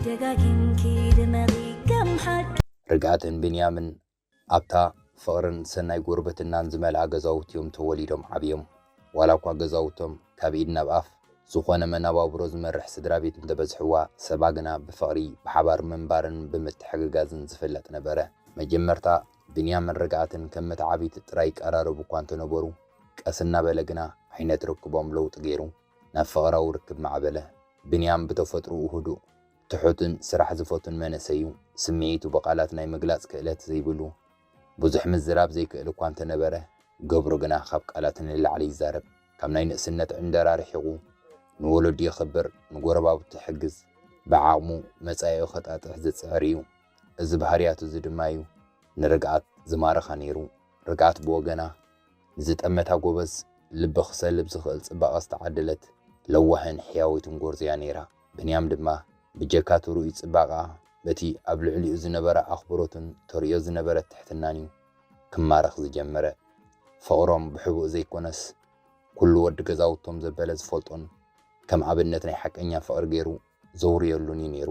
ደጋጊምኪ ድመቒ ከም ሓቂ። ርግኣትን ብንያምን ኣብታ ፍቕርን ሰናይ ጉርብትናን ዝመልኣ ገዛውቲ እዮም ተወሊዶም ዓብዮም። ዋላ እኳ ገዛውቶም ካብ ኢድ ናብ ኣፍ ዝኾነ መነባብሮ ዝመርሕ ስድራ ቤት እንተበዝሕዋ፣ ሰባ ግና ብፍቕሪ ብሓባር ምንባርን ብምትሕግጋዝን ዝፍለጥ ነበረ። መጀመርታ ብንያምን ርግኣትን ከም መተዓብይቲ ጥራይ ይቀራረቡ እኳ እንተነበሩ፣ ቀስ እናበለ ግና ዓይነት ርክቦም ለውጢ ገይሩ ናብ ፍቕራዊ ርክብ ማዕበለ። ብንያም ብተፈጥሮኡ ህዱእ፣ ትሑትን ስራሕ ዝፈቱን መንእሰይ እዩ። ስምዒቱ ብቓላት ናይ ምግላጽ ክእለት ዘይብሉ፣ ብዙሕ ምዝራብ ዘይክእል እኳ እንተነበረ፣ ገብሩ ግና ካብ ቃላት ንላዕሊ ይዛረብ። ካብ ናይ ንእስነት ዕንደራ ርሒቑ፣ ንወለዱ የኽብር፣ ንጎረባብቱ ይሕግዝ፣ ብዓቕሙ መጻኢኡ ከጣጥሕ ዝጽዕር እዩ። እዚ ባህርያቱ እዚ ድማ እዩ ንርግኣት ዝማርኻ ነይሩ። ርግኣት ብወገና ንዝጠመታ ጎበዝ፣ ልቢ ክሰልብ ዝኽእል ጽባቐ ዝተዓደለት ለዋህን ሕያዊትን ጎርዞ እያ ነይራ። ብንያም ድማ ብጀካ ትርኡይ ጽባቐኣ፣ በቲ ኣብ ልዕሊኡ ዝነበረ ኣኽብሮትን ተርእዮ ዝነበረት ትሕትናን እዩ ክማረኽ ዝጀመረ። ፍቕሮም ብሕቡእ ዘይኮነስ፣ ኩሉ ወዲ ገዛውቶም ዘበለ ዝፈልጦን ከም ኣብነት ናይ ሓቀኛ ፍቕሪ ገይሩ ዘውርየሉን እዩ ነይሩ።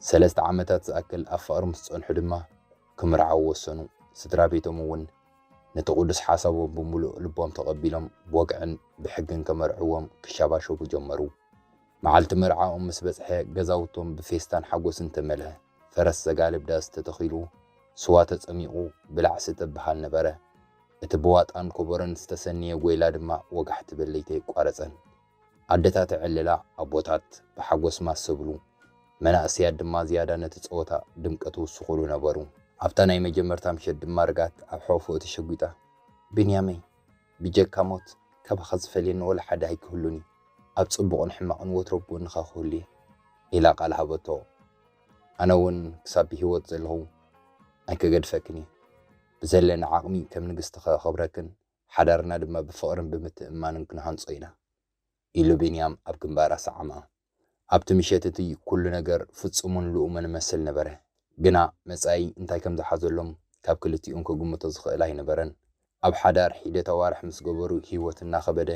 ሰለስተ ዓመታት ዝኣክል ኣብ ፍቕሪ ምስ ጸንሑ ድማ፣ ክምርዓዉ ወሰኑ። ስድራ ቤቶም እውን ነቲ ቅዱስ ሓሳቦም ብምሉእ ልቦም ተቐቢሎም፣ ብወግዕን ብሕግን ከመርዕዎም ክሻባሸቡ ጀመሩ። መዓልቲ መርዓኦም ምስ በጽሐ፣ ገዛውቶም ብፌስታን ሓጎስን ተመልአ። ፈረስ ዘጋልብ ዳስ ተተኺሉ፣ ስዋ ተጸሚቑ፣ ብላዕ ስተ በሃል ነበረ። እቲ ብዋጣን ኮቦሮን ዝተሰነየ ጐይላ ድማ ወጋሕ ትብል ለይቲ ኣይቋረጸን። ኣደታት ይዕልላ፣ ኣቦታት ብሓጎስ ማስ ሰብሉ፣ መናእሰያት ድማ ዝያዳ ነቲ ጸወታ ድምቀት ይውስኹሉ ነበሩ። ኣብታ ናይ መጀመርታ ምሸት ድማ ርግኣት ኣብ ሕቑፎ ተሸጒጣ፣ "ብንያመይ፣ ብጀካ ሞት ካባኻ ዝፈልየኒ ወላ ሓደ ኣይክህሉን እዩ። ኣብ ጽቡቕን ሕማቕን ወትሮ ብጎንኻ ክህሉ እየ" ኢላ ቃል ሃበቶ። ኣነ እውን ክሳብ ብህይወት ዘለኹ ኣይክገድፈክን እየ። ብዘለኒ ዓቕሚ ከም ንግስቲ ከኽብረክን ሓዳርና ድማ ብፍቕርን ብምትእምማንን ክንሃንጾ ኢና ኢሉ ብንያም ኣብ ግንባራ ሰዓማ። ኣብቲ ምሸት እቲ ኩሉ ነገር ፍጹምን ልኡምን ይመስል ነበረ። ግና መጻኢ እንታይ ከም ዝሓዘሎም ካብ ክልቲኦም ክግምቶ ዝኽእል ኣይነበረን። ኣብ ሓዳር ሒደት ኣዋርሕ ምስ ገበሩ ህይወት እናኸበደ፣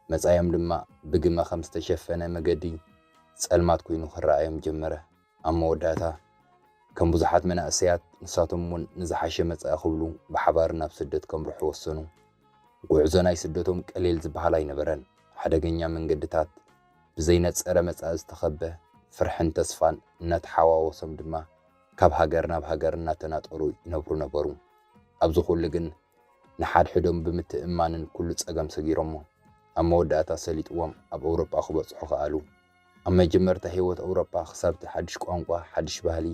መጻኢኦም ድማ ብግመ ከም ዝተሸፈነ መገዲ ጸልማት ኮይኑ ክረኣዮም ጀመረ። ኣብ መወዳእታ፣ ከም ብዙሓት መናእሰያት፣ ንሳቶም እውን ንዝሓሸ መጻኢ ክብሉ ብሓባር ናብ ስደት ከምርሑ ወሰኑ። ጉዕዞ ናይ ስደቶም ቀሊል ዝበሃል ኣይነበረን። ሓደገኛ መንገድታት፣ ብዘይነጸረ መጻኢ ዝተኸበ፣ ፍርሕን ተስፋን እናተሓዋወሶም ድማ፣ ካብ ሃገር ናብ ሃገር እናተናጠሩ ይነብሩ ነበሩ። ኣብዚ ኩሉ ግን፣ ንሓድሕዶም ብምትእምማንን ኩሉ ጸገም ሰጊሮሞ፣ ኣብ መወዳእታ ሰሊጥዎም ኣብ ኣውሮጳ ክበጽሑ ከኣሉ። ኣብ መጀመርታ ህይወት ኣውሮጳ፣ ክሳብ እቲ ሓድሽ ቋንቋ፣ ሓድሽ ባህሊ፣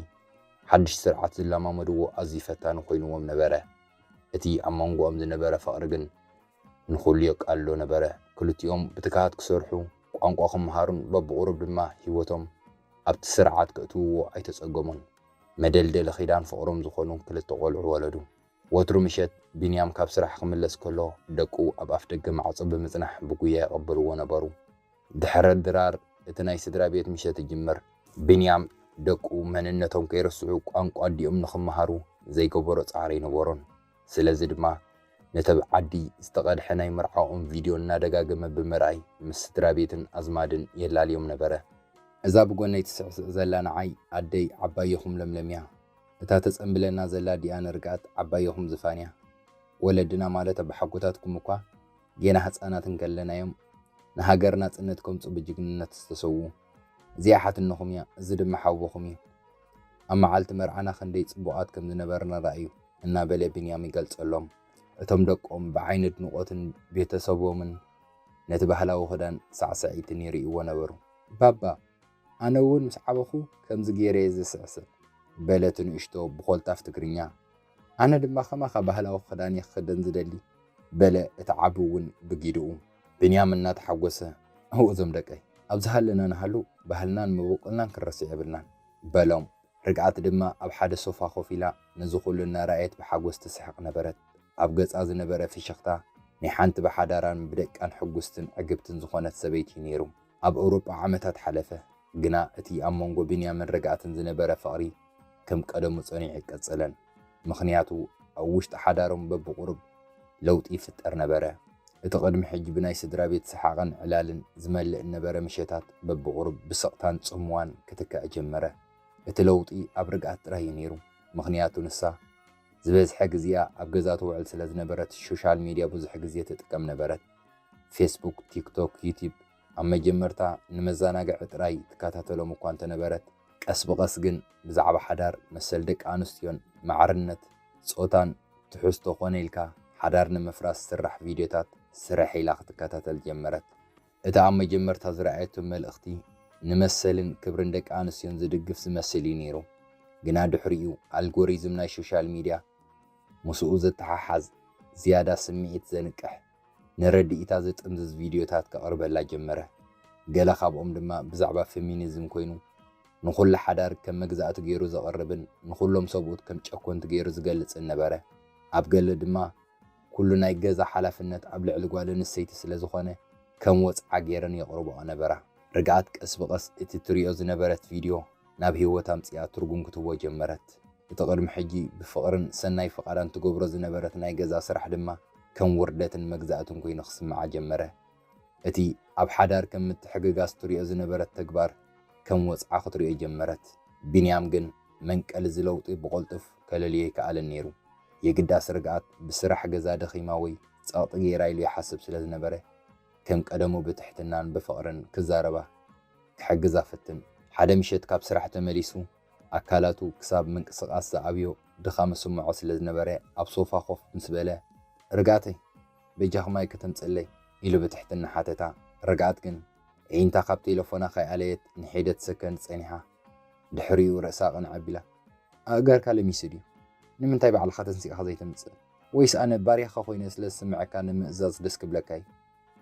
ሓድሽ ስርዓት ዝለማመድዎ ኣዝዩ ፈታኒ ኮይንዎም ነበረ። እቲ ኣብ መንጎኦም ዝነበረ ፍቕሪ ግን ንኹሉ የቃልሎ ነበረ። ክልቲኦም ብትግሃት ክሰርሑ፣ ቋንቋ ክመሃሩን በብቑሩብ ድማ ህይወቶም ኣብቲ ስርዓት ከእትውዎ ኣይተጸገሙን። መደልደሊ ኪዳን ፍቕሮም ዝኾኑ ክልተ ቆልዑ ወለዱ። ወትሩ ምሸት፣ ቢንያም ካብ ስራሕ ክምለስ ከሎ፣ ደቁ ኣብ ኣፍደገ ማዕጾ ብምጽናሕ ብጉያ ይቕበልዎ ነበሩ። ድሕሪ ድራር፣ እቲ ናይ ስድራ ቤት ምሸት ይጅምር። ቢንያም፣ ደቁ መንነቶም ከይረስዑ ቋንቋ ኣዲኦም ንኽመሃሩ ዘይገበሮ ጻዕሪ ኣይነበሮን። ስለዚ ድማ፣ ነቲ ኣብ ዓዲ ዝተቐድሐ ናይ መርዓኦም ቪድዮ እናደጋገመ ብምርኣይ፣ ምስ ስድራ ቤትን ኣዝማድን የላልዮም ነበረ። እዛ ብጎነይ ትስዕስዕ ዘላ ንዓይ ኣደይ ዓባየኹም ለምለም እያ። እታ ተጸንብለና ዘላ ኣዲኣ ንርግኣት ዓባየኹም ዝፋን እያ። ወለድና ማለት ኣቦሓጎታትኩም እኳ ጌና ህጻናት እንከለና እዮም ንሃገር ናጽነት ከምጽኡ ብጅግንነት ዝተሰውኡ። እዚኣ ሓትነኹም እያ፣ እዚ ድማ ሓወኹም እዩ። ኣብ መዓልቲ መርዓና ክንደይ ጽቡቓት ከም ዝነበርና ርኣዩ፣ እናበለ ቢንያም ይገልጸሎም። እቶም ደቆም ብዓይኒ ኣድንቖትን ቤተሰቦምን ነቲ ባህላዊ ክዳን ሳዕሳዒትን ይርእይዎ ነበሩ። "ባባ፣ ኣነ እውን ምስ ዓበኹ ከምዚ ገይረ እየ ዝስዕስዕ" በለት ንእሽቶ ብኾልታፍ ትግርኛ። "ኣነ ድማ ከማኻ ባህላዊ ክዳን እየ ክኽደን ዝደሊ" በለ እቲ ዓቢ እውን ብጊድኡ። ቢንያም እናተሓጎሰ፣ "እው እዞም ደቀይ፣ ኣብ ዝሃለና ንሃሉ ባህልናን መበቆልናን ክንረስዕ የብልናን" በሎም። ርግኣት ድማ ኣብ ሓደ ሶፋ ኮፍ ኢላ ነዚ ኩሉ እናረኣየት ብሓጎስ ትስሕቕ ነበረት። ኣብ ገጻ ዝነበረ ፍሽኽታ ናይ ሓንቲ ብሓዳራን ብደቃን ሕጉስትን ዕግብትን ዝኾነት ሰበይቲ እዩ ነይሩ። ኣብ ኣውሮጳ ዓመታት ሓለፈ፣ ግና እቲ ኣብ መንጎ ቢንያምን ርግኣትን ዝነበረ ፍቕሪ ከም ቀደሙ ጸኒዑ ኣይቀጸለን። ምኽንያቱ ኣብ ውሽጢ ሓዳሮም በብቑሩብ ለውጢ ይፍጠር ነበረ። እቲ ቅድሚ ሕጂ ብናይ ስድራ ቤት ሰሓቕን ዕላልን ዝመልእ እነበረ ምሸታት በብቑሩብ ብስቕታን ጽምዋን ክትካእ ጀመረ። እቲ ለውጢ ኣብ ርግኣት ጥራይ እዩ ነይሩ። ምኽንያቱ ንሳ ዝበዝሐ ግዜኣ ኣብ ገዛ ትውዕል ስለ ዝነበረት ሶሻል ሚድያ ብዙሕ ግዜ ትጥቀም ነበረት። ፌስቡክ፣ ቲክቶክ፣ ዩቲብ ኣብ መጀመርታ ንመዘናግዒ ጥራይ ትከታተሎም እኳ እንተነበረት፣ ቀስ ብቐስ ግን ብዛዕባ ሓዳር፣ መሰል ደቂ ኣንስትዮን ማዕርነት ጾታን ትሕዝቶ ኮነ ኢልካ ሓዳር ንምፍራስ ዝስራሕ ቪድዮታት ስርሕ ኢላ ክትከታተል ጀመረት። እቲ ኣብ መጀመርታ ዝረኣየቶ መልእኽቲ ንመሰልን ክብርን ደቂ ኣንስትዮን ዝድግፍ ዝመስል እዩ ነይሩ። ግና ድሕሪኡ ኣልጎሪዝም ናይ ሶሻል ሚድያ ምስኡ ዘተሓሓዝ ዝያዳ ስምዒት ዘንቅሕ ንረድኢታ ዝጥምዝዝ ቪድዮታት ከቕርበላ ጀመረ። ገለ ካብኦም ድማ ብዛዕባ ፌሚኒዝም ኮይኑ ንኹሉ ሓዳር ከም መግዛእቲ ገይሩ ዘቕርብን ንኹሎም ሰብኡት ከም ጨኮንቲ ገይሩ ዝገልጽን ነበረ። ኣብ ገለ ድማ ኩሉ ናይ ገዛ ሓላፍነት ኣብ ልዕሊ ጓል ኣንስተይቲ ስለ ዝኾነ ከም ወጽዓ ገይረን የቕርብኦ ነበራ። ርግኣት ቀስ ብቐስ እቲ ትሪኦ ዝነበረት ቪድዮ ናብ ህይወት ኣምጺኣ ትርጉም ክትህቦ ጀመረት። እቲ ቅድሚ ሕጂ ብፍቕርን ሰናይ ፍቓዳን ትገብሮ ዝነበረት ናይ ገዛ ስራሕ ድማ ከም ውርደትን መግዛእትን ኮይኑ ክስምዓ ጀመረ። እቲ ኣብ ሓዳር ከም ምትሕግጋዝ ትሪኦ ዝነበረት ተግባር ከም ወጽዓ ክትሪኦ ጀመረት። ቢንያም ግን መንቀሊ እዚ ለውጢ ብቕልጡፍ ከለልዮ ኣይከኣለን ነይሩ። የግዳስ ርግኣት ብስራሕ ገዛ ደኺማ ወይ ጸቕጢ ገይራ ኢሉ ይሓስብ ስለ ዝነበረ ከም ቀደሙ ብትሕትናን ብፍቕርን ክዛረባ ክሕግዛ ፈትን። ሓደ ምሸት ካብ ስራሕ ተመሊሱ ኣካላቱ ክሳብ ምንቅስቓስ ዝኣብዮ ድኻም ይስምዖ ስለ ዝነበረ ኣብ ሶፋ ኮፍ ምስ በለ፣ ርግኣተይ በጃኺ ማይ ከተምጽእለይ? ኢሉ ብትሕትና ሓተታ። ርግኣት ግን ኣዒንታ ካብ ቴለፎና ከይኣለየት ንሒደት ሰከንድ ጸኒሓ ድሕሪኡ ርእሳ ቅንዕ ኣቢላ፣ ኣእጋርካ ለሚሱ ድዩ? ንምንታይ ባዕልኻ ተንሲእኻ ዘይተምጽእ? ወይስ ኣነ ባርያኻ ኮይነ ስለ ዝስምዐካ ንምእዛዝ ደስ ክብለካ እዩ?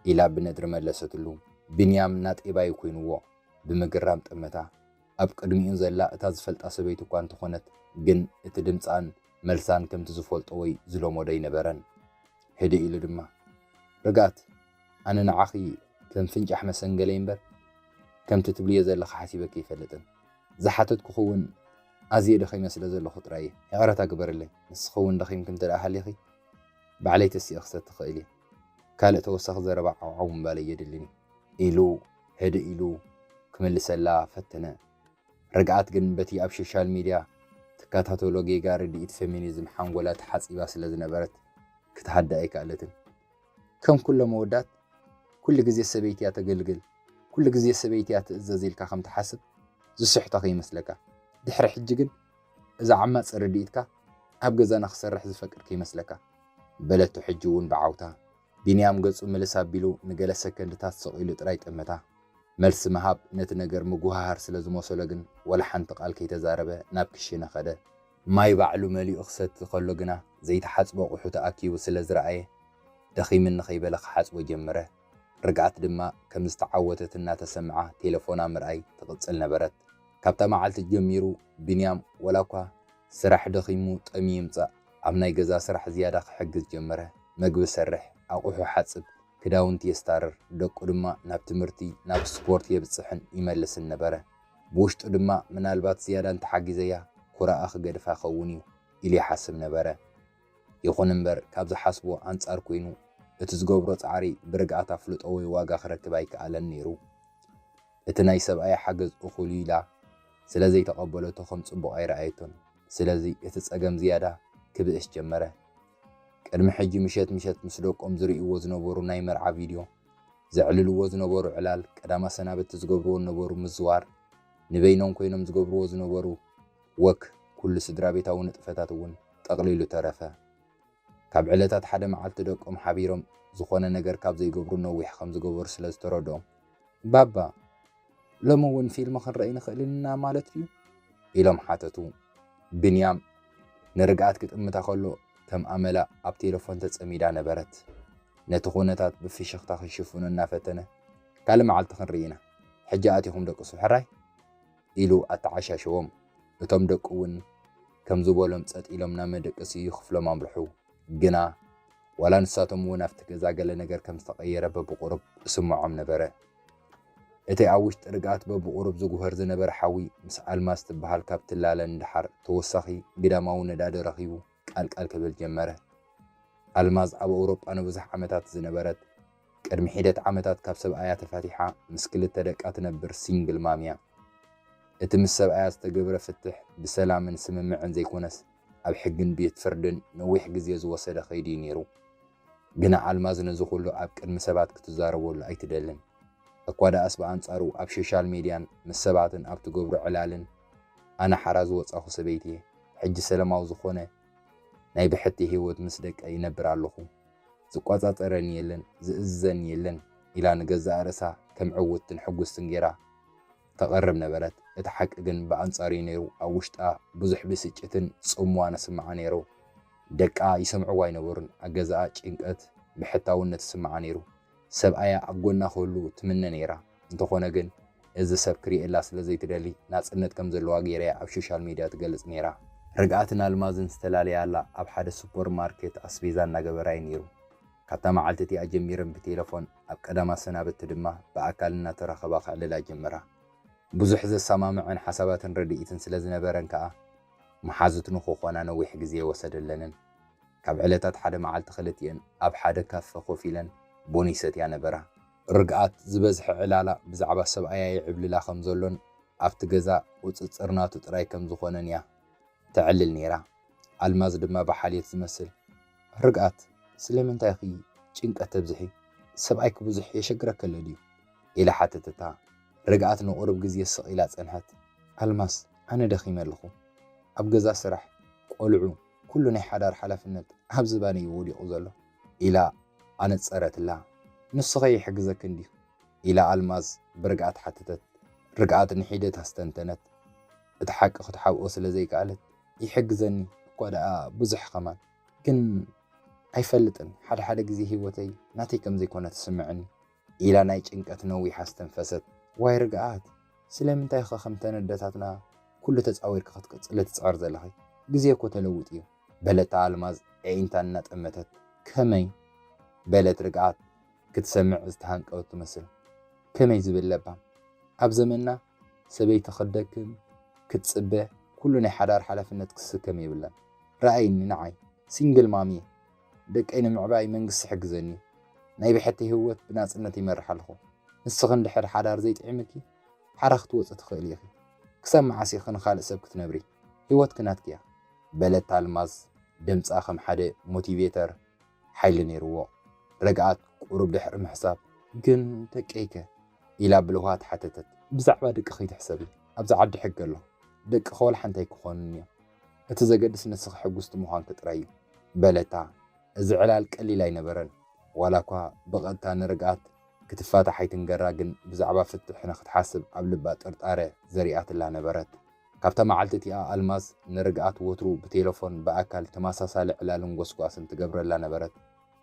ኢላ ብነድሪ መለሰትሉ። ቢንያም ናጤባዩ ኮይንዎ ብምግራም ጠመታ። ኣብ ቅድሚኡ ዘላ እታ ዝፈልጣ ሰበይቲ እኳ እንተኾነት ግን እቲ ድምጻን መልሳን ከምቲ ዝፈልጦ ወይ ዝለመዶ ኣይነበረን። ህድእ ኢሉ ድማ፣ ርግኣት፣ ኣነ ንዓኺ ከም ፍንጫሕ መሰንገለይ እምበር ከምቲ ትብልዮ ዘለኺ ሓሲበኪ ኣይፈልጥን። ዝሓተትኩኺ እውን ኣዝየ ደኺመ ስለ ዘለኹ ጥራይ እየ። ይቕረታ ግበርለይ። ንስኺ እውን ደኺምኪ እንተ ደኣ ሃሊኺ ባዕለይ ተሲኤ ክሰቲ እኽእል እየ። ካልእ ተወሳኺ ዘረባ ዓውዓው ምባል ኣየድልን እዩ። ኢሉ ህድእ ኢሉ ክምልሰላ ፈተነ። ርግኣት ግን በቲ ኣብ ሶሻል ሚድያ ትከታተሎ ጌጋ ርድኢት ፌሚኒዝም ሓንጎላ ተሓጺባ ስለ ዝነበረት ክትሃድእ ኣይከኣለትን። ከም ኩሎም ኣወዳት ኩሉ ግዜ ሰበይቲ እያ ተገልግል፣ ኩሉ ግዜ ሰበይቲ እያ ትእዘዝ ኢልካ ከም ትሓስብ ዝስሕቶ ከይመስለካ። ድሕሪ ሕጂ ግን እዛ ዓማጺ ርድኢትካ ኣብ ገዛና ክሰርሕ ዝፈቅድ ከይመስለካ። በለቶ ሕጂ እውን ብዓውታ። ቢንያም ገጹ ምልስ ኣቢሉ ንገለ ሰከንድታት ስቕ ኢሉ ጥራይ ጠመታ። መልሲ ምሃብ ነቲ ነገር ምጉህሃር ስለ ዝመሰሎ ግን ወላ ሓንቲ ቃል ከይተዛረበ ናብ ክሽነ ከደ። ማይ ባዕሉ መሊኡ ክሰቲ ከሎ ግና ዘይተሓጽበ ኣቑሑ ተኣኪቡ ስለ ዝረኣየ ደኺምኒ ከይበለ ክሓጽቦ ጀመረ። ርግኣት ድማ ከም ዝተዓወተት እናተሰምዓ ቴለፎና ምርኣይ ትቕጽል ነበረት። ካብታ መዓልቲ ጀሚሩ ቢንያም ወላ እኳ ስራሕ ደኺሙ ጠምዩ ይምጻእ ኣብ ናይ ገዛ ስራሕ ዝያዳ ክሕግዝ ጀመረ። መግቢ ሰርሕ፣ ኣቑሑ ሓጽብ፣ ክዳውንቲ የስታርር፣ ደቁ ድማ ናብ ትምህርቲ ናብ ስፖርት የብጽሕን ይመልስን ነበረ። ብውሽጡ ድማ ምናልባት ዝያዳ እንተሓጊዘያ ኩራኣ ክገድፋ ኸውን እዩ ኢሉ ይሓስብ ነበረ። ይኹን እምበር ካብ ዝሓስቦ ኣንጻር ኮይኑ እቲ ዝገብሮ ጻዕሪ ብርግኣት ኣፍልጦ ወይ ዋጋ ክረክብ ኣይከኣለን ነይሩ። እቲ ናይ ሰብኣያ ሓገዝ እኹል እዩ ኢላ ስለ ዘይተቐበለቶ ከም ጽቡቕ ኣይረኣየቶን። ስለዚ እቲ ጸገም ዝያዳ ክብእስ ጀመረ። ቅድሚ ሕጂ ምሸት ምሸት ምስ ደቆም ዝርእይዎ ዝነበሩ ናይ መርዓ ቪድዮ፣ ዘዕልልዎ ዝነበሩ ዕላል፣ ቀዳማ ሰናብቲ ዝገብርዎ ዝነበሩ ምዝዋር፣ ንበይኖም ኮይኖም ዝገብርዎ ዝነበሩ ወክ፣ ኩሉ ስድራ ቤታዊ ንጥፈታት እውን ጠቕሊሉ ተረፈ። ካብ ዕለታት ሓደ መዓልቲ ደቆም ሓቢሮም ዝኾነ ነገር ካብ ዘይገብሩ ነዊሕ ከም ዝገበሩ ስለ ዝተረድኦም፣ ባባ፣ ሎሚ እውን ፊልም ክንረኢ ንኽእል ኢና ማለት ድዩ? ኢሎም ሓተቱ። ብንያም ንርግኣት ክጥምታ ከሎ ከም ኣመላ ኣብ ቴለፎን ተጸሚዳ ነበረት። ነቲ ኩነታት ብፍሽኽታ ክሽፍኖ እናፈተነ፣ ካልእ መዓልቲ ክንርኢ ኢና። ሕጂ ኣቲኹም ደቅሱ ሕራይ? ኢሉ ኣተዓሻሸዎም። እቶም ደቁ እውን ከም ዝበሎም ጸጥ ኢሎም ናብ መደቀሲኡ ክፍሎም ኣምርሑ። ግና ዋላ ንሳቶም እውን ኣብቲ ገዛ ገለ ነገር ከም ዝተቐየረ በብቑሩብ እስምዖም ነበረ። እቲ ኣብ ውሽጢ ርግኣት በብቑሩብ ዝጉህር ዝነበረ ሓዊ ምስ ኣልማዝ ትበሃል ካብ ትላለ ንደሓር ተወሳኺ ግዳማዊ ነዳዲ ረኺቡ ቃልቃል ክብል ጀመረ። ኣልማዝ ኣብ ኣውሮጳ ንብዙሕ ዓመታት ዝነበረት ቅድሚ ሒደት ዓመታት ካብ ሰብኣያ ተፋቲሓ ምስ ክልተ ደቃ ትነብር ሲንግል ማም እያ። እቲ ምስ ሰብኣያ ዝተገብረ ፍትሕ ብሰላምን ስምምዕን ዘይኮነስ ኣብ ሕግን ቤት ፍርድን ነዊሕ ግዜ ዝወሰደ ከይዲ እዩ ነይሩ። ግና ኣልማዝ ነዚ ኩሉ ኣብ ቅድሚ ሰባት ክትዛረበሉ ኣይትደልን። እኳ ደኣስ ብኣንጻሩ ኣብ ሶሻል ሜድያን ምስ ሰባትን ኣብ ትገብሮ ዕላልን ኣነ ሓራ ዝወጻኹ ሰበይቲ እየ። ሕጂ ሰላማዊ ዝኾነ ናይ ብሕቲ ህይወት ምስ ደቀ ይነብር ኣለኹ። ዝቆጻጸረኒ የለን፣ ዝእዝዘኒ የለን ኢላ ንገዛእ ርእሳ ከም ዕውትን ሕጉስትን ገይራ ተቐርብ ነበረት። እቲ ሓቂ ግን ብኣንጻሩ እዩ ነይሩ። ኣብ ውሽጣ ብዙሕ ብስጭትን ጽምዋን ስምዓ ነይሩ። ደቃ ይሰምዕዋ ኣይነበሩን። ኣብ ገዛኣ ጭንቀት፣ ብሕታውነት ይስምዓ ነይሩ። ሰብኣያ ኣብ ጎና ክህሉ ትምነ ነይራ። እንተኾነ ግን እዚ ሰብ ክርእየላ ስለ ዘይትደሊ ናጽነት ከም ዘለዋ ገይራ እያ ኣብ ሶሻል ሜድያ ትገልጽ ነይራ። ርግኣትን ኣልማዝን ዝተፈላለያላ ኣብ ሓደ ሱፐር ማርኬት ኣስቤዛ እናገበራ እዩ ነይሩ። ካብታ መዓልቲ እቲኣ ጀሚረን ብቴለፎን ኣብ ቀዳም ኣሰናብቲ ድማ ብኣካል እናተራኸባ ከዕልላ ጀመራ። ብዙሕ ዘሰማምዐን ሓሳባትን ረድኢትን ስለ ዝነበረን ከኣ መሓዙት ንኽኾና ነዊሕ ግዜ ወሰደለንን። ካብ ዕለታት ሓደ መዓልቲ ክልቲኤን ኣብ ሓደ ካፈ ኮፍ ኢለን ቡን ይሰትያ ነበራ። ርግኣት ዝበዝሐ ዕላላ ብዛዕባ ሰብኣያ ይዕብልላ ከም ዘሎን ኣብቲ ገዛ ቁጽጽር ናቱ ጥራይ ከም ዝኾነን እያ ተዕልል ነይራ። ኣልማዝ ድማ ብሓልዮት ዝመስል፣ "ርግኣት፣ ስለምንታይ ኢኺ ጭንቀት ተብዝሒ? ሰብኣይኪ ብዙሕ የሸግረኪ ኣሎ ድዩ?" ኢላ ሓተተታ። ርግኣት ንቑሩብ ግዜ ስቕ ኢላ ጸንሐት። "ኣልማዝ፣ ኣነ ደኺመ ኣለኹ። ኣብ ገዛ ስራሕ፣ ቆልዑ፣ ኩሉ ናይ ሓዳር ሓላፍነት ኣብ ዝባነይ እዩ ወዲቑ ዘሎ" ኢላ ኣነጸረትላ። "ንስኸ ይሕግዘኪ እንድዩ?" ኢላ ኣልማዝ ብርግኣት ሓተተት። ርግኣት ንሒደት ኣስተንተነት። እቲ ሓቂ ክትሓብኦ ስለ ዘይከኣለት፣ "ይሕግዘኒ እኳ ደኣ ብዙሕ ከማን፣ ግን ኣይፈልጥን፣ ሓደ ሓደ ግዜ ህይወተይ ናተይ ከም ዘይኮነ ትስምዐኒ" ኢላ ናይ ጭንቀት ነዊሕ ኣስተንፈሰት። "ዋይ ርግኣት፣ ስለምንታይ ኢኺ ከምተን ኣደታትና ኩሉ ተጻዊርኪ ክትቅጽሊ ትጽዕሪ ዘለኺ? ግዜ እኮ ተለዊጡ እዩ" በለታ ኣልማዝ ኣዒንታ እናጠመተት። "ከመይ?" በለት ርግኣት ክትሰምዕ ዝተሃንቀወት ትመስል። "ከመይ ዝብል ለባም? ኣብ ዘመንና ሰበይቲ ክትደክም፣ ክትጽበ፣ ኩሉ ናይ ሓዳር ሓላፍነት ክትስከም የብላን። ረኣይኒ ንዓይ፣ ሲንግል ማም እየ። ደቀይ ንምዕባይ መንግስቲ ይሕግዘኒ እዩ። ናይ ብሕቲ ህይወት ብናጽነት ይመርሕ ኣለኹ። ንስኺ እንድሕር ሓዳር ዘይጥዒምኪ፣ ሓራ ክትወጺ ትኽእሊ ኢኺ። ክሳብ መዓስ ኢኺ ንኻልእ ሰብ ክትነብሪ? ህይወትኪ ናትኪ እያ" በለታ ኣልማዝ፣ ድምጻ ከም ሓደ ሞቲቬተር ሓይሊ ነይርዎ። ርግኣት ቁሩብ ድሕሪ ምሕሳብ፣ "ግን ደቀይከ?" ኢላ ብልውሃት ሓተተት። "ብዛዕባ ደቂ ከይትሕሰቢ፣ ኣብዚ ዓዲ ሕጊ ኣሎ። ደቅኺ ዋላ ሓንቲ ኣይክኾኑን እዮም። እቲ ዘገድስ ንስኺ ሕጉስቲ ምዃንኪ ጥራይ እዩ" በለታ። እዚ ዕላል ቀሊል ኣይነበረን። ዋላ እኳ ብቐጥታ ንርግኣት ክትፋታሕ ኣይትንገራ፣ ግን ብዛዕባ ፍትሒ ንክትሓስብ ኣብ ልባ ጥርጣረ ዘሪኣትላ ነበረት። ካብታ መዓልቲ እቲኣ ኣልማዝ ንርግኣት ወትሩ ብቴለፎን ብኣካል ተመሳሳሊ ዕላልን ጎስጓስን ትገብረላ ነበረት።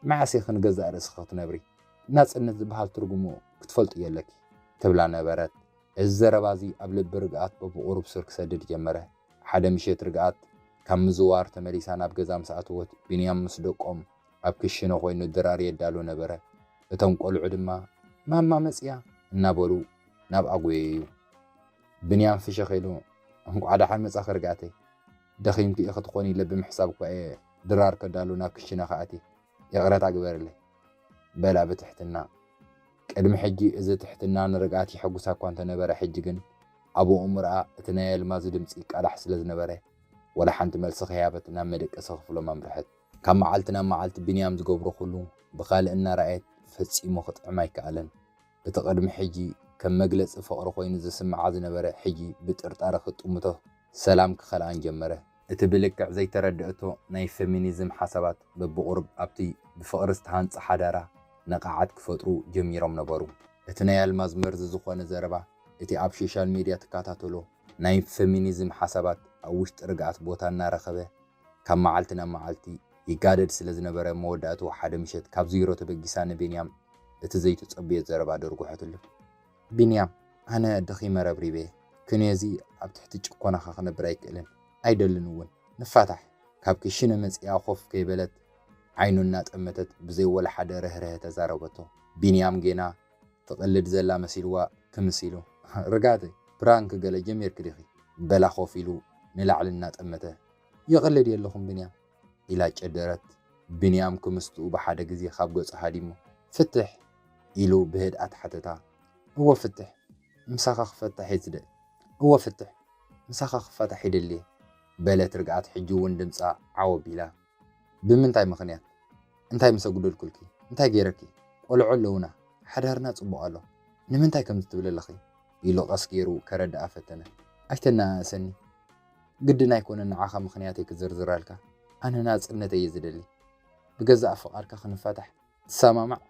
"መዓስ ኢኺ ንገዛእ ርእስኺ ክትነብሪ? ናጽነት ዝበሃል ትርጉሙ ክትፈልጥዮ ኣለኪ" ትብላ ነበረት። እዚ ዘረባ እዚ ኣብ ልቢ ርግኣት በብቑሩብ ሱር ክሰድድ ጀመረ። ሓደ ምሸት ርግኣት ካብ ምዝዋር ተመሊሳ ናብ ገዛ ምስ ኣተወት፣ ቢንያም ምስ ደቆም ኣብ ክሽነ ኮይኑ ድራር የዳሉ ነበረ። እቶም ቆልዑ ድማ "ማማ መጽያ" እናበሉ ናብኣ ጎየዩ። ብንያም ፍሽኽ ኢሉ፣ "እንቋዕ ደሓን መጻኺ ርግኣተይ። ደኺምኪ ኢኺ ትኾኒ ኢለ ብምሕሳብ እኳ እየ ድራር ከዳሉ ናብ ክሽነ ክኣቲ። ይቕረታ ግበርለይ" በላ ብትሕትና። ቅድሚ ሕጂ እዚ ትሕትና ንርግኣት የሐጉሳ እኳ እንተነበረ፣ ሕጂ ግን ኣብ ኣእምሮኣ እቲ ናይ ኣልማዝ ድምጺ ይቃላሕ ስለ ዝነበረ፣ ወላ ሓንቲ መልሲ ከይሃበት ናብ መደቀሲ ክፍሎም ኣምርሐት። ካብ መዓልቲ ናብ መዓልቲ ብንያም ዝገብሮ ኩሉ ብኻልእ እናረኣየት ፈጺሙ ክጥዕማ ኣይከኣለን። እቲ ቅድሚ ሕጂ ከም መግለጺ ፍቕሪ ኮይኑ ዝስምዓ ዝነበረ፣ ሕጂ ብጥርጣረ ክጥምቶ ሰላም ክኸልኣን ጀመረ። እቲ ብልክዕ ዘይተረድአቶ ናይ ፌሚኒዝም ሓሳባት በብቑሩብ ኣብቲ ብፍቕሪ ዝተሃንጸ ሓዳራ ነቓዓት ክፈጥሩ ጀሚሮም ነበሩ። እቲ ናይ ኣልማዝ መርዚ ዝኾነ ዘረባ፣ እቲ ኣብ ሶሻል ሜድያ ትከታተሎ ናይ ፌሚኒዝም ሓሳባት ኣብ ውሽጢ ርግኣት ቦታ እናረኸበ፣ ካብ መዓልቲ ናብ መዓልቲ ይጋደድ ስለ ዝነበረ፣ መወዳእትኡ ሓደ ምሸት ካብ ዜሮ ተበጊሳ ንቢንያም እቲ ዘይተጸብዮ ዘረባ ደርጉሐትሉ። "ቢንያም፣ ኣነ ደኺመ ረብሪበ እየ። ክንዮ'ዚ ኣብ ትሕቲ ጭኮናኻ ክነብር ኣይክእልን፣ ኣይደልን እውን። ንፋታሕ" ካብ ክሽነ መጺኣ ኮፍ ከይበለት ዓይኑ እናጠመተት ብዘይ ወላ ሓደ ርህርሀ ተዛረበቶ። ቢንያም ጌና ትቕልድ ዘላ መሲልዋ ክምስ ኢሉ፣ "ርግኣተይ፣ ፕራንክ ገለ ጀሚርኪ ዲኺ?" በላ ኮፍ ኢሉ ንላዕሊ እናጠመተ። "ይቕልድ የለኹን ቢንያም" ኢላ ጨደረት። ቢንያም ክምስትኡ ብሓደ ግዜ ካብ ገጹ ሃዲሙ፣ "ፍትሕ!" ኢሉ ብህድኣት ሓተታ። እወ ፍትሕ፣ ምሳኻ ክፈታሕ እየ ዝደሊ። እወ ፍትሕ፣ ምሳኻ ክፋታሕ ይደሊ እየ፣ በለት ርግኣት ሕጂ እውን ድምጻ ዓው ኣቢላ። ብምንታይ ምኽንያት? እንታይ ምስ ኣጉደልኩልኪ? እንታይ ገይረኪ? ቆልዑ ኣለውና፣ ሓዳርና ጽቡቕ ኣሎ። ንምንታይ ከምዚ ትብሊ ኣለኺ? ኢሉ ቀስ ገይሩ ከረድኣ ፈተነ። ኣይተነኣእሰኒ። ግድን ኣይኮነን ንዓኻ ምኽንያተይ ክዝርዝረልካ። ኣነ ናጽነት እየ ዝደሊ። ብገዛእ ፍቓድካ ክንፋታሕ ትሰማማዕ?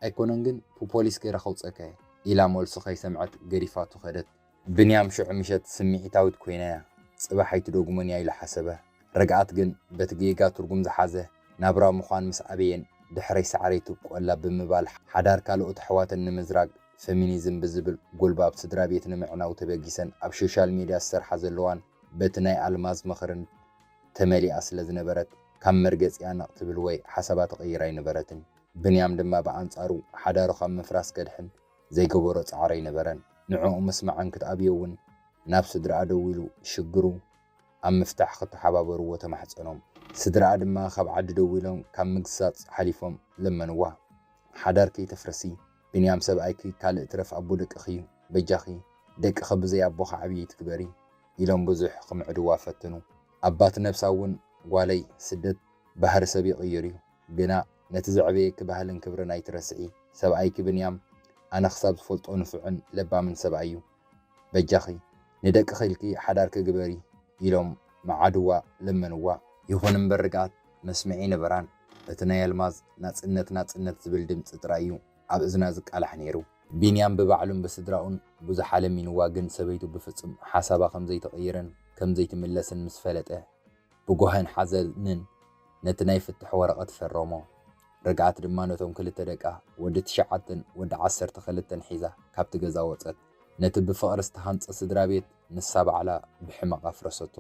ኣይኮነን ግን ብፖሊስ ገይረ ከውጸካ እየ፣ ኢላ መልሱ ከይሰምዐት ገዲፋቱ ከደት። ብንያም ሽዑ ምሸት ስምዒታዊት ኮይና እያ፣ ጽባሕ ኣይትደግሞን እያ ኢሉ ሓሰበ። ርግኣት ግን በቲ ጌጋ ትርጉም ዝሓዘ ናብራ ምዃን ምስ ኣበየን ድሕረይ ሳዕረይ ትብቆላ ብምባል ሓዳር ካልኦት ኣሕዋተን ንምዝራግ ፌሚኒዝም ብዝብል ጎልባብ ስድራ ቤት ንምዕናው ተበጊሰን ኣብ ሶሻል ሚድያ ዝሰርሓ ዘለዋን በቲ ናይ ኣልማዝ ምኽርን ተመሊኣ ስለ ዝነበረት ካብ መርገጺኣ ነቕ ትብል ወይ ሓሳባ ትቕይር ኣይነበረትን። ብንያም ድማ ብኣንጻሩ ሓዳሩ ካብ ምፍራስ ከድሕን ዘይገበሮ ጻዕሪ ኣይነበረን። ንዕኡ ምስማዕን ክትኣብዮ እውን ናብ ስድራኣ ደዊሉ ሽግሩ ኣብ ምፍታሕ ክተሓባበርዎ ተማሕጸኖም። ስድራኣ ድማ ካብ ዓዲ ደዊሎም ካብ ምግሳጽ ሓሊፎም ለመንዋ። ሓዳር ከይተፍርሲ፣ ብንያም ሰብኣይኪ ካልእ ትረፍ ኣቦ ደቅኺ እዩ፣ በጃኺ ደቅኺ ብዘይ ኣቦ ክዓብዩ ኣይትግበሪ ኢሎም ብዙሕ ክምዕድዋ ፈትኑ። ኣባት ነብሳ እውን ጓለይ ስደት ባህሪ ሰብ ይቕይር እዩ፣ ግና ነቲ ዘዕበየኪ ባህልን ክብርን ኣይትረስዒ። ሰብኣይኪ ብንያም ኣነ ክሳብ ዝፈልጦ ንፉዕን ለባምን ሰብኣይ እዩ። በጃኺ ንደቅኺ ኢልኪ ሓዳርኪ ግበሪ ኢሎም መዓድዋ ለመንዋ። ይኹን እምበር ርግኣት መስምዒ ነበራን። እቲ ናይ ኣልማዝ ናጽነት ናጽነት ዝብል ድምጺ ጥራይ እዩ ኣብ እዝና ዝቃላሕ ነይሩ። ቢንያም ብባዕሉን ብስድራኡን ብዙሕ ኣለሚንዋ፣ ግን ሰበይቱ ብፍጹም ሓሳባ ከም ዘይትቕይርን ከም ዘይትምለስን ምስ ፈለጠ ብጓህን ሓዘንን ነቲ ናይ ፍትሕ ወረቐት ፈረሞ። ርግኣት ድማ ነቶም ክልተ ደቃ ወዲ ትሽዓተን ወዲ ዓሰርተ ክልተን ሒዛ ካብቲ ገዛ ወጸት። ነቲ ብፍቕሪ ዝተሃንጸ ስድራ ቤት ንሳ ባዕላ ብሕመቕ ኣፍረሰቶ።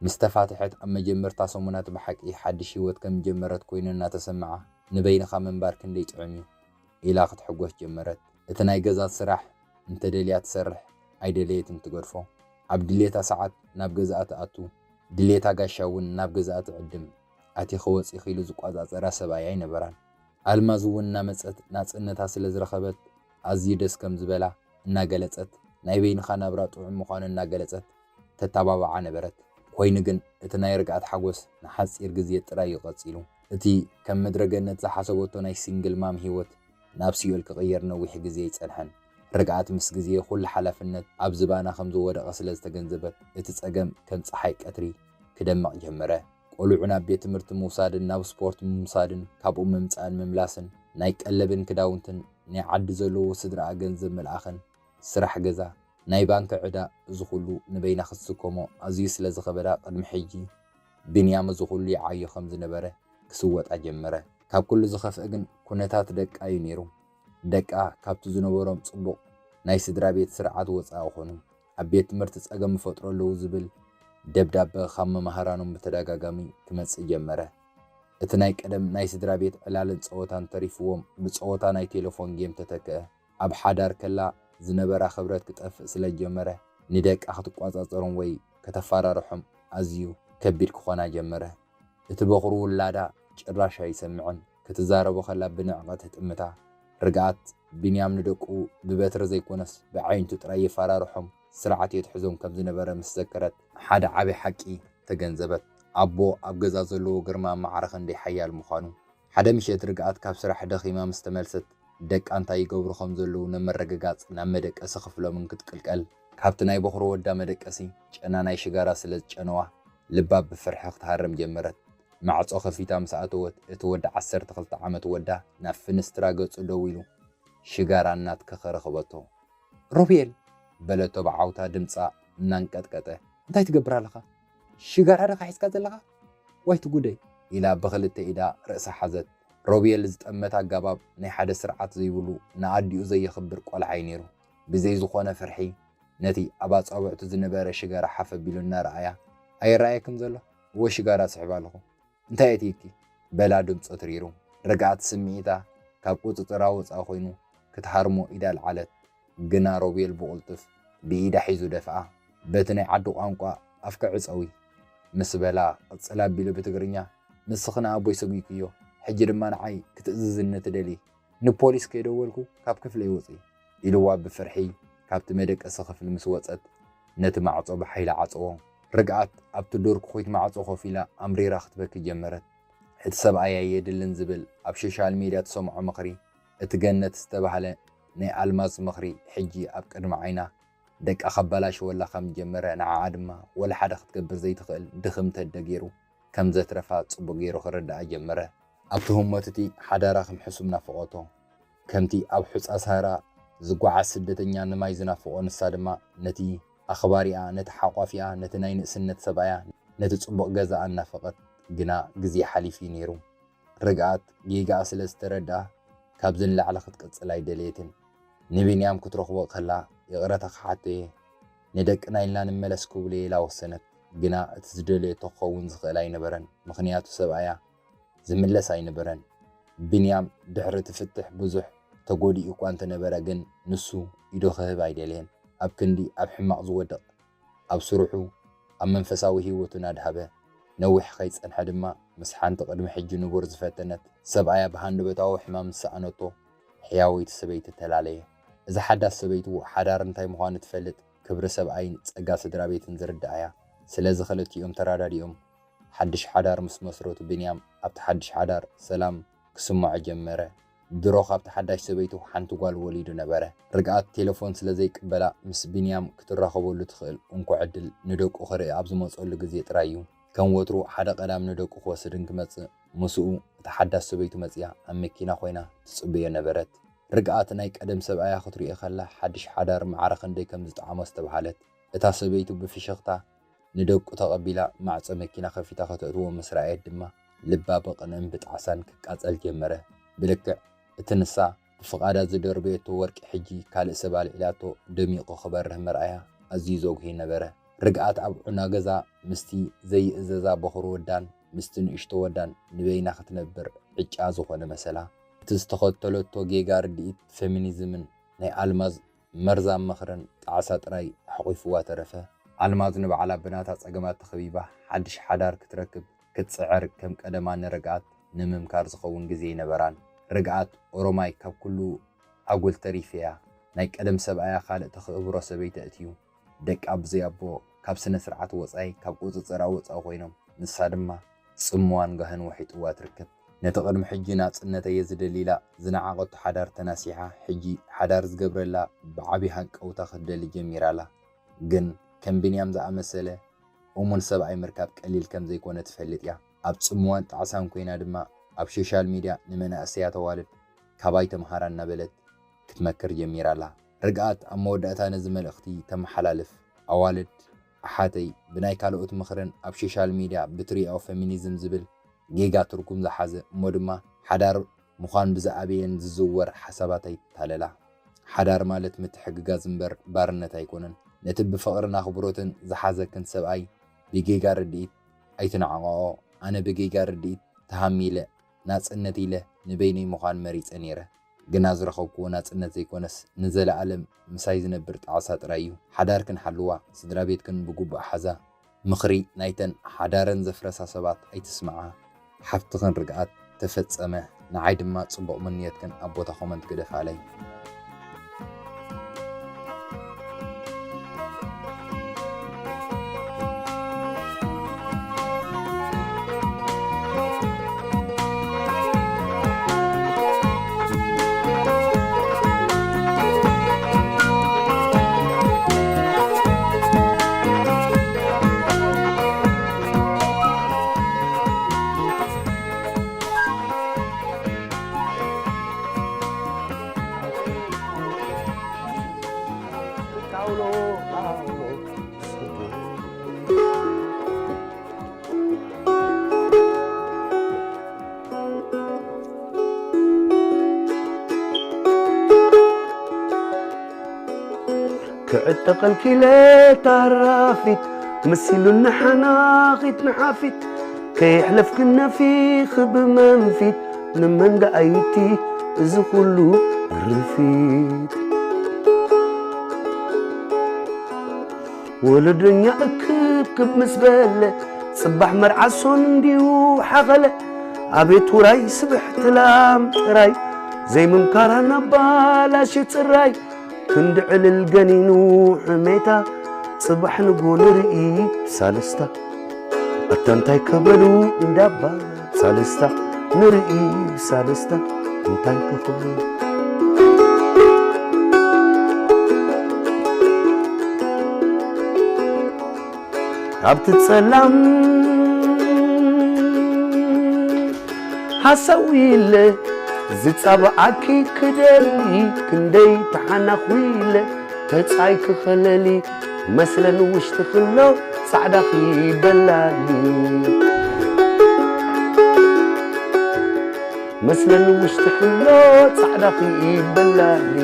ምስ ተፋትሐት ኣብ መጀመርታ ሰሙናት ብሓቂ ሓድሽ ህይወት ከም ጀመረት ኮይኑ እናተሰምዓ፣ "ንበይንኻ ምንባር ክንደይ ጥዑም እዩ" ኢላ ክትሕጎስ ጀመረት። እቲ ናይ ገዛ ስራሕ እንተደልያ ትሰርሕ፣ ኣይደለየትን ትገድፎ። ኣብ ድሌታ ሰዓት ናብ ገዛኣ ትኣቱ፣ ድሌታ ጋሻ እውን ናብ ገዛኣ ትዕድም። ኣቲኺ ወጺኺ ኢሉ ዝቆጻጸራ ሰብኣይ ኣይነበራን። ኣልማዝ እውን እናመጸት ናጽነታ ስለ ዝረኸበት ኣዝዩ ደስ ከም ዝበላ እናገለጸት፣ ናይ በይንኻ ናብራ ጥዑም ምዃኑ እናገለጸት ተተባብዓ ነበረት። ኮይኑ ግን እቲ ናይ ርግኣት ሓጎስ ንሓጺር ግዜ ጥራይ እዩ ቀጺሉ። እቲ ከም ምድረ ገነት ዝሓሰበቶ ናይ ሲንግል ማም ህይወት ናብ ሲኦል ክቕየር ነዊሕ ግዜ ኣይጸንሐን። ርግኣት ምስ ግዜ ኩሉ ሓላፍነት ኣብ ዝባና ከም ዝወደቐ ስለ ዝተገንዘበት፣ እቲ ጸገም ከም ጸሓይ ቀትሪ ክደምቕ ጀመረ። ቆልዑ ናብ ቤት ትምህርቲ ምውሳድን ናብ ስፖርት ምውሳድን ካብኡ ምምጻእን ምምላስን፣ ናይ ቀለብን ክዳውንትን ናይ ዓዲ ዘለዎ ስድራኣ ገንዘብ ምልኣኽን ስራሕ ገዛ፣ ናይ ባንክ ዕዳ፣ እዚ ኩሉ ንበይና ክትስከሞ ኣዝዩ ስለ ዝኸበዳ፣ ቅድሚ ሕጂ ብንያም እዚ ኩሉ ይዓዮ ከም ዝነበረ ክስወጣ ጀመረ። ካብ ኩሉ ዝኸፍአ ግን ኩነታት ደቃ እዩ ነይሩ። ደቃ ካብቲ ዝነበሮም ጽቡቕ ናይ ስድራ ቤት ስርዓት ወጻኢ ኾኑ። ኣብ ቤት ትምህርቲ ጸገም ይፈጥሩ ኣለዉ ዝብል ደብዳበ ካብ መማህራኖም ብተደጋጋሚ ክመጽእ ጀመረ። እቲ ናይ ቀደም ናይ ስድራ ቤት ዕላልን ጸወታን ተሪፍዎም ብጸወታ ናይ ቴሌፎን ጌም ተተክአ። ኣብ ሓዳር ከላ ዝነበራ ክብረት ክጠፍእ ስለ ዝጀመረ፣ ንደቃ ክትቆጻጸሮም ወይ ከተፈራርሖም ኣዝዩ ከቢድ ክኾና ጀመረ። እቲ በኹሪ ውላዳ ጭራሽ ኣይሰምዕን። ክትዛረቦ ከላ ብንዕቐት ትጥምታ። ርግኣት፣ ቢንያም ንደቁ ብበትሪ ዘይኮነስ ብዓይንቱ ጥራይ የፈራርሖም፣ ስርዓት የትሕዞም ከም ዝነበረ ምስ ዘከረት፣ ሓደ ዓቢ ሓቂ ተገንዘበት። ኣቦ ኣብ ገዛ ዘለዎ ግርማ ማዕረ ክንደይ ሓያል ምዃኑ። ሓደ ምሸት ርግኣት ካብ ስራሕ ደኺማ ምስ ተመልሰት፣ ደቃ እንታይ ይገብሩ ከም ዘለዉ ንምርግጋጽ ናብ መደቀሲ ክፍሎምን ክትቅልቀል፣ ካብቲ ናይ በኹሪ ወዳ መደቀሲ ጨና ናይ ሽጋራ ስለ ዝጨነዋ፣ ልባ ብፍርሒ ክትሃርም ጀመረት። ማዕጾ ከፊታ ምስ ኣተወት፣ እቲ ወዲ ዓሰርተ ክልተ ዓመት ወዳ ናብ ፍንስትራ ገጹ ደው ኢሉ ሽጋራ እናትከኸ ረኸበቶ። "ሮቤል!" በለቶ ብዓውታ ድምጻ እናንቀጥቀጠ። "እንታይ ትገብር ኣለኻ? ሽጋራ ዲኻ ሒዝካ ዘለኻ? ዋይ ትጉደይ!" ኢላ ብኽልተ ኢዳ ርእሳ ሓዘት። ሮቤል ዝጠመት ኣገባብ ናይ ሓደ ስርዓት ዘይብሉ፣ ንኣዲኡ ዘየኽብር ቆልዓ እዩ ነይሩ። ብዘይ ዝኾነ ፍርሒ ነቲ ኣብ ኣጻብዕቱ ዝነበረ ሽጋራ ሓፍ ኣቢሉ እናረኣያ፣ "ኣይረኣየክን ዘሎ? እወ ሽጋራ ስሕብ ኣለኹ። እንታይ ኣእትዩኪ?" በላ ድምጹ ትሪሩ። ርግኣት ስምዒታ ካብ ቁጽጽራ ወጻኢ ኮይኑ ክትሃርሞ ኢዳ ኣልዓለት። ግና ሮቤል ብቕልጡፍ ብኢዳ ሒዙ ደፍኣ። በቲ ናይ ዓዱ ቋንቋ "ኣፍኪ ዕጸዊ" ምስ በላ፣ ቅጽል ኣቢሉ ብትግርኛ፣ "ንስኺ ንኣቦይ ሰጒግክዮ፣ ሕጂ ድማ ንዓይ ክትእዝዝኒ ትደልዪ?" ንፖሊስ ከይደወልኩ ካብ ክፍለይ ውፅኢ፣ ኢልዋ ብፍርሒ ካብቲ መደቀሲ ክፍሊ ምስ ወፀት፣ ነቲ ማዕጾ ብሓይሊ ዓጸዎ። ርግኣት ኣብቲ ዶር ክኹይት ማዕጾ ኮፍ ኢላ ኣምሪራ ክትበኪ ጀመረት። እቲ ሰብኣይ ኣየድልን ዝብል ኣብ ሶሻል ሚድያ ትሰምዖ ምኽሪ፣ እቲ ገነት ዝተባህለ ናይ ኣልማዝ ምኽሪ ሕጂ ኣብ ቅድሚ ዓይና። ደቃ ከባላሽወላ ከም ጀመረ፣ ንዓኣ ድማ ወላ ሓደ ክትገብር ዘይትኽእል ድኽምቲ ኣደ ገይሩ ከም ዘትረፋ ጽቡቕ ገይሩ ክርድኣ ጀመረ። ኣብቲ ህሞት እቲ ሓዳራ ከም ሕሱም ናፈቐቶ። ከምቲ ኣብ ሑጻ ሳህራ ዝጓዓዝ ስደተኛ ንማይ ዝናፍቖ፣ ንሳ ድማ ነቲ ኣኽባሪኣ፣ ነቲ ሓቋፊኣ፣ ነቲ ናይ ንእስነት ሰብኣያ፣ ነቲ ጽቡቕ ገዛኣ እናፈቐት። ግና ግዜ ሓሊፉ እዩ ነይሩ። ርግኣት ጌጋኣ ስለ ዝተረድኣ፣ ካብዚ ንላዕሊ ክትቅጽል ኣይደለየትን። ንቢንያም ክትረኽቦ ከላ ይቕረታ ክሓቶ እየ፣ ንደቅና ኢልና ንመለስ ክብሎ ኢላ ወሰነት። ግና እቲ ዝደለየቶ ክኸውን ዝኽእል ኣይነበረን፣ ምኽንያቱ ሰብኣያ ዝምለስ ኣይነበረን። ቢንያም ድሕሪ እቲ ፍትሕ ብዙሕ ተጎዲኡ እኳ እንተነበረ፣ ግን ንሱ ኢዱ ክህብ ኣይደለየን። ኣብ ክንዲ ኣብ ሕማቕ ዝወድቕ፣ ኣብ ስርሑ፣ ኣብ መንፈሳዊ ህይወቱ እናድሃበ፣ ነዊሕ ከይጸንሐ ድማ ምስ ሓንቲ ቅድሚ ሕጂ ንቡር ዝፈተነት ሰብኣያ ብሃንደበታዊ ሕማም ምስ ሰኣነቶ፣ ሕያወይቲ ሰበይቲ ተላለየ። እዛ ሓዳስ ሰበይቱ ሓዳር እንታይ ምዃኑ ትፈልጥ፣ ክብሪ ሰብኣይን ጸጋ ስድራ ቤትን ዝርድኣያ። ስለዚ ክልቲኦም ተራዳዲኦም ሓድሽ ሓዳር ምስ መስረቱ፣ ቢንያም ኣብቲ ሓድሽ ሓዳር ሰላም ክስምዖ ጀመረ። ድሮ ካብቲ ሓዳሽ ሰበይቱ ሓንቲ ጓል ወሊዱ ነበረ። ርግኣት ቴሌፎን ስለ ዘይቅበላ፣ ምስ ቢንያም ክትራኸበሉ ትኽእል እንኮ ዕድል ንደቁ ክርኢ ኣብ ዝመጸሉ ግዜ ጥራይ እዩ። ከም ወትሩ ሓደ ቀዳም ንደቁ ክወስድን ክመጽእ፣ ምስኡ እታ ሓዳስ ሰበይቱ መጺኣ ኣብ መኪና ኮይና ትጽበዮ ነበረት። ርግኣት ናይ ቀደም ሰብኣያ ክትርእዮ ከላ፣ ሓድሽ ሓዳር ማዕረ ክንደይ ከም ዝጠዓሞ ኣስተብሃለት። እታ ሰበይቱ ብፍሽኽታ ንደቁ ተቐቢላ ማዕጾ መኪና ከፊታ ከተእትዎ ምስ ረኣየት ድማ፣ ልባ ብቕንእን ብጣዕሳን ክቃጸል ጀመረ። ብልክዕ እቲ ንሳ ብፍቓዳ ዝደርበየቶ ወርቂ ሕጂ ካልእ ሰብ ኣልዒላቶ ደሚቑ ክበርህ ምርኣያ ኣዝዩ ዘጉሂ ነበረ። ርግኣት ኣብ ዑና ገዛ ምስቲ ዘይእዘዛ በኹሪ ወዳን ምስቲ ንእሽቶ ወዳን ንበይና ክትነብር ዕጫ ዝኾነ መሰላ። እቲ ዝተኸተለቶ ጌጋ ርድኢት ፌሚኒዝምን ናይ ኣልማዝ መርዛም ምኽርን ጣዕሳ ጥራይ ኣሕቒፍዋ ተረፈ። ኣልማዝ ንባዕላ ብናታ ጸገማት ተኸቢባ ሓድሽ ሓዳር ክትረክብ ክትጽዕር ከም ቀደማ ንርግኣት ንምምካር ዝኸውን ግዜ ኣይነበራን። ርግኣት ኦሮማይ ካብ ኩሉ ኣጉል ተሪፍ እያ። ናይ ቀደም ሰብኣያ ካልእ ተኽእብሮ ሰበይቲ ኣእትዩ፣ ደቃ ብዘይ ኣቦ ካብ ስነ ስርዓት ወጻኢ ካብ ቁጽጽራ ወጻኢ ኮይኖም፣ ንሳ ድማ ጽምዋን ጋህን ወሒጥዋ ትርከብ። ነቲ ቅድሚ ሕጂ ናጽነት እየ ዝደሊ ኢላ ዝነዓቐቶ ሓዳር ተናሲሓ፣ ሕጂ ሓዳር ዝገብረላ ብዓቢ ሃንቀውታ ክትደሊ ጀሚራ ኣላ። ግን ከም ቢንያም ዝኣመሰለ እሙን ሰብኣይ ምርካብ ቀሊል ከም ዘይኮነ ትፈልጥ እያ። ኣብ ጽምዋን ጣዕሳን ኮይና ድማ ኣብ ሶሻል ሚድያ ንመናእሰያት ኣዋልድ ካባይ ተምሃራ እናበለት ክትመክር ጀሚራ ኣላ። ርግኣት ኣብ መወዳእታ ነዚ መልእኽቲ ተመሓላልፍ፣ ኣዋልድ ኣሓተይ፣ ብናይ ካልኦት ምኽርን ኣብ ሶሻል ሚድያ ብትሪኦ ፌሚኒዝም ዝብል ጌጋ ትርጉም ዝሓዘ እሞ ድማ ሓዳር ምዃን ብዝኣበየን ዝዝወር ሓሳባት ኣይትታለላ። ሓዳር ማለት ምትሕግጋዝ እምበር ባርነት ኣይኮነን። ነቲ ብፍቕርን ኣኽብሮትን ዝሓዘክን ሰብኣይ ብጌጋ ርድኢት ኣይትናዕቐኦ። ኣነ ብጌጋ ርድኢት ተሃሚለ፣ ናጽነት ኢለ ንበይነይ ምዃን መሪጸ ነይረ። ግና ዝረኸብክዎ ናጽነት ዘይኮነስ፣ ንዘለኣለም ምሳይ ዝነብር ጣዕሳ ጥራይ እዩ። ሓዳርክን ሓልዋ፣ ስድራ ቤትክን ብግቡእ ሓዛ። ምኽሪ ናይተን ሓዳረን ዘፍረሳ ሰባት ኣይትስምዓ። ሓፍትኽን ርግኣት ተፈጸመ፣ ንዓይ ድማ ጽቡቕ ምንዮትክን ኣብ ቦታ ኮመንት ግደፋለይ። ክዕጠቐልኪ ኢለ ታራፊት መሲሉኒ ሓናኺት ንሓፊት ከየሕለፍክን ነፊኺ ብመንፊት ንመን ደኣይቲ እዚ ኩሉ ግርፊት ወለደኛ እክብክብ ምስ በለ ጽባሕ መርዓ ሶን እንድዩ ሓኸለ ኣቤት ውራይ ስብሕቲ ላም ጥራይ ዘይምምካራ ናብ ባላሽ ጽራይ ክንዲ ዕልል ገኒኑ ሕሜታ ጽባሕ ንጎ ንርኢ ብሳልስታ ኣታ እንታይ ከበሉ እንዳባ ሳልስታ ንርኢ ብሳልስታ እንታይ ከኽብሉ ኣብቲ ጸላም ሓሳዊ ኢለ ዝጻብዓኪ ክደሊ ክንደይ ተሓናኹ ኢለ ተጻይ ክኸለሊ መስለን ውሽጢ ክሎ ጻዕዳኺ በላሊ መስለን ውሽጢ ክሎ ጻዕዳኺ በላሊ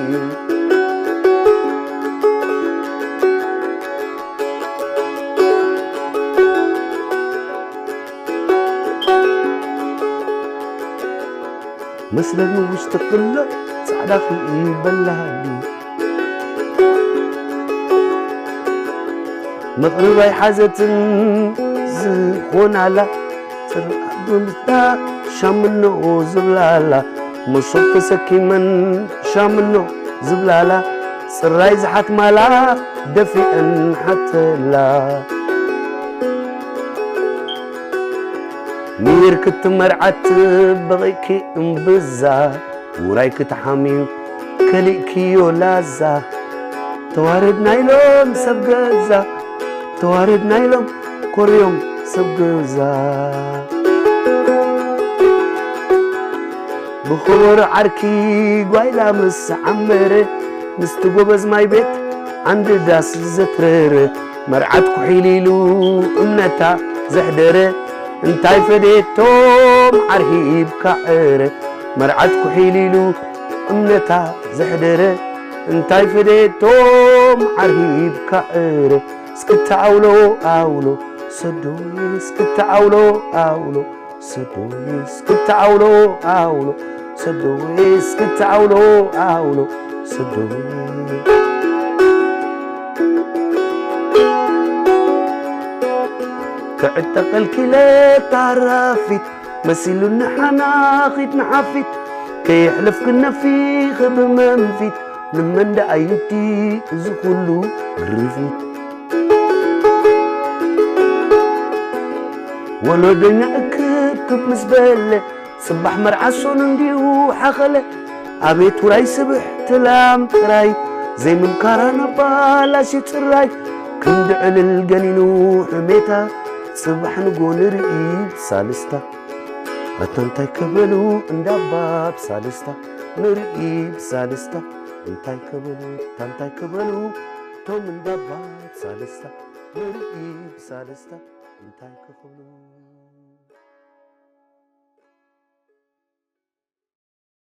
መስለኒ ውሽጢ ክሎ ጻዕዳ ክኢበላኒ መቕርባይ ሓዘትን ዝኾናላ ጽርዓት ብምታ ሻምኖ ዝብላላ መሶብ ተሰኪመን ሻምኖ ዝብላላ ጽራይ ዝሓትማላ ደፊአን ሓተላ ሚር ክትመርዓት በቒኪ እምብዛ ውራይ ክትሓምዩ ከሊእክዮ ላዛ ተዋረድና ኢሎም ሰብ ገዛ ተዋረድና ኢሎም ኮርዮም ሰብ ገዛ ብኽቡር ዓርኪ ጓይላ ምስ ዓመረ ምስቲ ጎበዝ ማይ ቤት ዓንዲ ዳስ ዘትረረ መርዓት ኩሒል ኢሉ እምነታ ዘሕደረ እንታይ ፈዴቶም ዓርሂብ ካዕረ መርዓት ኩሒል ኢሉ እምነታ ዘሕደረ እንታይ ፈዴቶም ዓርሂብ ካዕረ እስክታ ኣውሎ ኣውሎ ሰዶይ እስክታ ኣውሎ ኣውሎ ሰዶይ እስክታ ኣውሎ ኣውሎ ሰዶይ እስክታ ኣውሎ ኣውሎ ሰዶይ ክዕጠቐልኪ ኢለ ታራፊት መሲሉኒ ሓናኺት ንሓፊት ከየሕለፍኪ ነፊኺ ብመንፊት ንመን ደኣ እዩ እቲ እዚ ኩሉ ግርፊት ወለዶኛ እክብክብ ምስ በለ ጽባሕ መርዓ ሶኑ እንዲዩ ሓኸለ ኣቤት ውራይ ስብሕ ትላም ጥራይ ዘይምምካራ ነባላሽ ጽራይ ክንዲ ዕልል ገኒኑ ሕሜታ ጽባሕ ንጎ ንርኢ ሳልስታ ኣታ እንታይ ክበሉ እንዳባ ብሳልስታ ንርኢ ብሳልስታ እንታይ ክበሉ እንታይ ክበሉ ቶም እንዳባ ብሳልስታ ንርኢ ብሳልስታ እንታይ ክኽብሉ